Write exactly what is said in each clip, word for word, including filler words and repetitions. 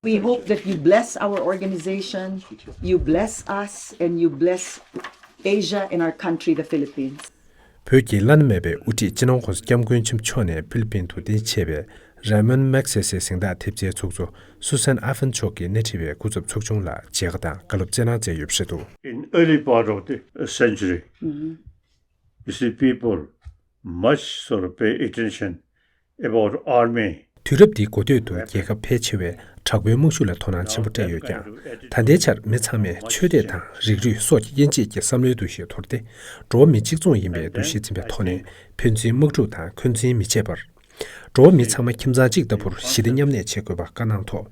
We hope that you bless our organization, you bless us, and you bless Asia and our country, the Philippines. བོད་ཀྱི་བླ་ན་མེད་པའི་དབུ་ཁྲིད་སྤྱི་ནོར་༸གོང་ས་༸སྐྱབས་མགོན་ཆེན་པོ་མཆོག་ནས་ཕི་ལི་པིན་དུ་རྟེན་གཞི་བྱས་པའི་Ramon Magsaysay་གཟེངས་རྟགས་ཐེབས་རྩའི་ཚོགས་གཙོ་Susan Afan་མཆོག་གིས་སྣེ་ཁྲིད་པའི་སྐུ་ཚབ་ཚོགས་ཆུང་ལ་མཇལ་ཁ་དང་བཀའ་སློབ་སྩལ་གནང་མཛད་ཡོད་པ་རེད་འདུག In early part of the century, you see, people much sort of pay attention about army. དུས་རབས་འདིའི་འགོ་སྟོད་དུ་རྒྱལ་ཁབ་ཕལ་ཆེ་བས་དྲག་པོའི་དམག་ཤུགས་ལ་དོ་སྣང་ཆེན་པོ་སྤྲད་ཡོད་ཀྱང་། ད་ལྟའི་ཆར་མི་ཚང་མས་ཆོས་དད་དང་རིགས་རུས་སོགས་ཀྱི་དབྱེ་འབྱེད་ཀྱི་བསམ་བློའི་འདུ་ཤེས་དོར་ཏེ། འགྲོ་བ་མི་གཅིག་མཚུངས་ཡིན་པའི་འདུ་ཤེས་འཛིན་པའི་ཐོག་ནས་ཕན་ཚུན་དམག་འཁྲུག་དང་འཁོན་འཛིན་མི་བྱེད་པར། འགྲོ་བ་མི་ཚང་མ་ཁྱིམ་ཚང་གཅིག་ལྟ་བུར་ཞི་བདེ་མཉམ་གནས་བྱེད་དགོས་པ་བཀའ་གནང་ཐོག་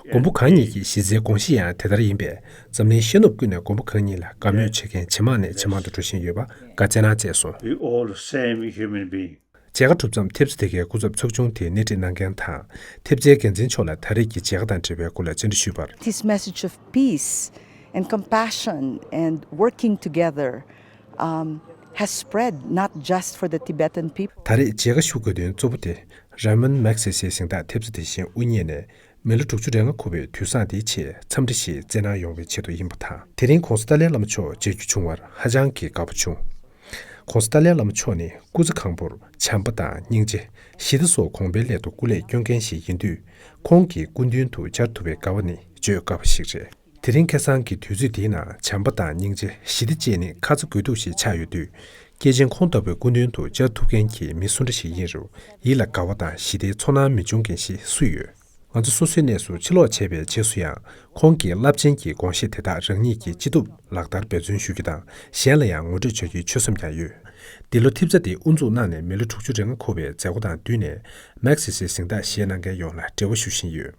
མགོན་པོ་གང་ཉིད་ཀྱི་གཞི་རྩའི་དགོངས་གཞི་ཡང་དེ་ལྟར་ཡིན་པས། འཛམ་གླིང་ཤར་ནུབ་ཀུན་ནས་མགོན་པོ་གང་ཉིད་ལ་དགའ་མོས་བྱེད་མཁན་ཇེ་མང་ནས་ཇེ་མང་དུ་འགྲོ་བཞིན་ཡོད་པ་བཀའ་སྩལ་གནང་མཛད་སོང་། We all the same human being. མཇལ་ཁ་གྲུབ་མཚམས་ཐེབས་རྩ་དེ་གའི་སྐུ་ཚབ་ཚོགས་ཆུང་དེའི་སྣེ་ཁྲིད་གནང་མཁན་དང་། ཐེབས་རྩའི་འགན་འཛིན་མཆོག་ལ་ད་རེས་ཀྱི་མཇལ་ཁ་དང་འབྲེལ་བའི་སྐོར་ལ་བཅར་འདྲི་ཞུས་པར། This message of peace and compassion and working together, um, has spread not just for the Tibetan people. ད་རེས་མཇལ་ཁ་ཞུ་དགོས་དོན་གཙོ་བོ་དེ། Ramon Magsaysay་གཟེངས་རྟགས་ཐེབས་རྩ་དེ་བཞིན་དབུ་བརྙེས་ནས་མི་ལོ་དྲུག་ཅུ་རེ་ལྔ་འཁོར་བའི་དུས་བཟང་དེའི་ཆེད་འཚམས་འདྲི་ཞིག་སྩལ་གནང་ཡོང་བའི་ཆེད་དུ་ཡིན་པ་དང་། དེ་རིང་༸གོང་ས་ཏཱ་ལའི་བླ་མ་མཆོག་མཇལ་རྒྱུ་བྱུང་བར་ཧ་ཅང་གི་དགའ་པོ་བྱུང་། ༸གོང་ས་ཏཱ་ལའི་བླ་མ་མཆོག་ནི་སྐུ་ཚེ་གང་པོར་བྱམས་པ་དང་སྙིང་རྗེ། ཞི་བདེ་སོགས་གོང་འཕེལ་སླད་དུ་སྐུ་ལས་བསྐྱོན་མཁན་ཞིག་ཡིན་དུས། ཁོང་གི་སྐུ་མདུན་དུ་བཅར་ཐུབ་པའི་དགའ་བ་ནི་བརྗོད་དཀའ་བ་ཞིག་རེད། དེ་རིང་ཁ་སང་གི་དུས་ཚོད་འདིའི་ནང་བྱམས་པ་དང་སྙིང་རྗེ། ཞི་བདེ་བཅས་ནི་ཁ་ཚ་དགོས་གཏུགས་ཤིག་ཆགས་ཡོད་དུས། སྐྱེས་ཆེན་ཁོང་ལྟ་བུའི་སྐུ་མདུན་དུ་བཅར་ཐུབ་མཁན་གྱི་མི་སུ་འདྲ་ཞིག་ཡིན་རུང་། ཡིད་ལ་དགའ་བ་དང་ཞི་བདེའི་ཚོར་སྣང་མི་འབྱུང་མཁན་ཞིག་སུ་ཡོད། ང་ཚོ་སོ་སོའི་གནས་སུ་ཕྱིར་ལོག་བྱས་པའི་རྗེས་སུ་ཡང་། ཁོང་གི་རླབས་ཆེན་གྱི་དགོངས་བཞེད་དེ་དག་རང་ཉིད་ཀྱི་ཅི་ཐུབ་ལག་བསྟར་འབད་བརྩོན་ཞུ་རྒྱུ་དང་། གཞན་ལ་ཡང་ངོ་སྤྲོད་བྱ་རྒྱུའི་ཆོད་སེམས་ཀྱང་ཡོད། འདི་ལོ་ཐེབས་རྩ་འདི་དབུ་འཛུགས་གནང་ནས་མི་ལོ་དྲུག་ཅུ་རེ་ལྔ་འཁོར་བའི་མཛད་སྒོ་དང་བསྟུན་ནས། མེག་སེ་སེ་གཟེངས་རྟགས་བཞེས་གནང་མཁན་ཡོངས་ལ་འབྲེལ་བ་ཞུ་བཞིན་ཡོད།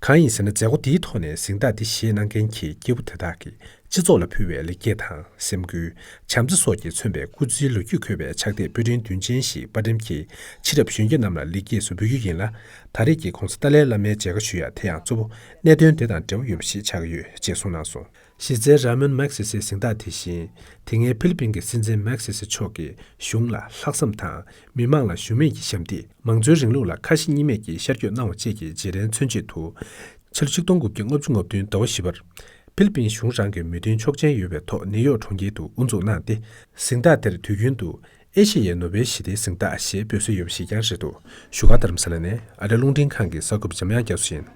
གང་ཡིན་ཟེར་ན། མཛད་སྒོ་འདིའི་ཐོག་ནས་གཟེངས་རྟགས་འདི་བཞེས་གནང་མཁན་གྱི་སྐྱེས་བུ་དེ་དག་གིས་སྤྱི་ཚོགས་ལ་ཕུལ་བའི་ལེགས་སྐྱེས་དང་། སེམས་འགུལ། བྱམས་བརྩེ་སོགས་ཀྱིས་མཚོན་པའི་སྐུ་ཚེའི་ལོ་རྒྱུས་འཁོད་པའི་ཕྱག་དེབ་དཔེ་སྐྲུན་དོན་ཆེན་ཞིག་དཔར་འགྲེམས་ཀྱིས་ཕྱི་རབས་གཞོན་སྐྱེས་རྣམས་ལ་ལེགས་སྐྱེས་སུ་འབུལ་རྒྱུ་ཡིན་ལ། ད་རེས་ཀྱི་༸གོང་ས་ཏཱ་ལའི་བླ་མའི་མཇལ་ཁ་ཞུ་ཡ་དེ་ཡང་གཙོ་བོ་གནད་དོན་དེ་དང་འབྲེལ་བ་ཡོད་པ་ཞིག་ཆགས་ཀྱི་ཡོད་ཅེས་གསུངས་གནང་སོང་། གཞི་རྩའི་ར་མོན་མེག་སེ་སེ་གཟེངས་རྟགས་དེ་བཞིན། དེ་སྔའི་ཕི་ལི་པིན་གྱི་སྲིད་འཛིན་མེག་སེ་སེ་མཆོག་གིས་གཞུང་ལ་ལྷག་བསམ་དང་། མི་མང་ལ་ཞུམ་མེད་ཀྱི་ཞབས་འདེགས། མང་གཙོའི་རིང་ལུགས་ལ་ཁ་ཞེ་གཉིས་མེད་ཀྱིས་ཤར་བསྐྱོད་གནང་བ་བཅས་ཀྱི་རྗེས་དྲན་མཚོན་ཆེད་དུ། ཕྱི་ལོ་ཆིག་སྟོང་དགུ་བརྒྱ་ལྔ་བཅུ་ང་བདུན་ཟླ་བ་བཞི་པར། ཕི་ལི་པིན་གཞུང་རང་གི་མོས་མཐུན་ཆོག་མཆན་ཡོད་པའི་ཐོག་ནིའུ་ཡོག་གྲོང་ཁྱེར་དུ་དབུ་འཛུགས་གནང་སྟེ། གཟེངས་རྟགས་དེར་དུས་རྒྱུན་དུ་ཨེ་ཤེ་ཡའི་ནོ་བེལ་ཞི་བདེའི་གཟེངས་རྟགས་ཞེས་འབོད་སྲོལ་ཡོད་པ་ཞིག་ཀྱང་རེད་འདུག་བཞུགས་སྒར་རྡ་རམ་ས་ལ་ནས་ཨ་རི་རླུང་འཕྲིན་ཁང་གི་གསར་འགོད་པ་འཇམ་དབྱངས་རྒྱ་མཚོ་ཡིན།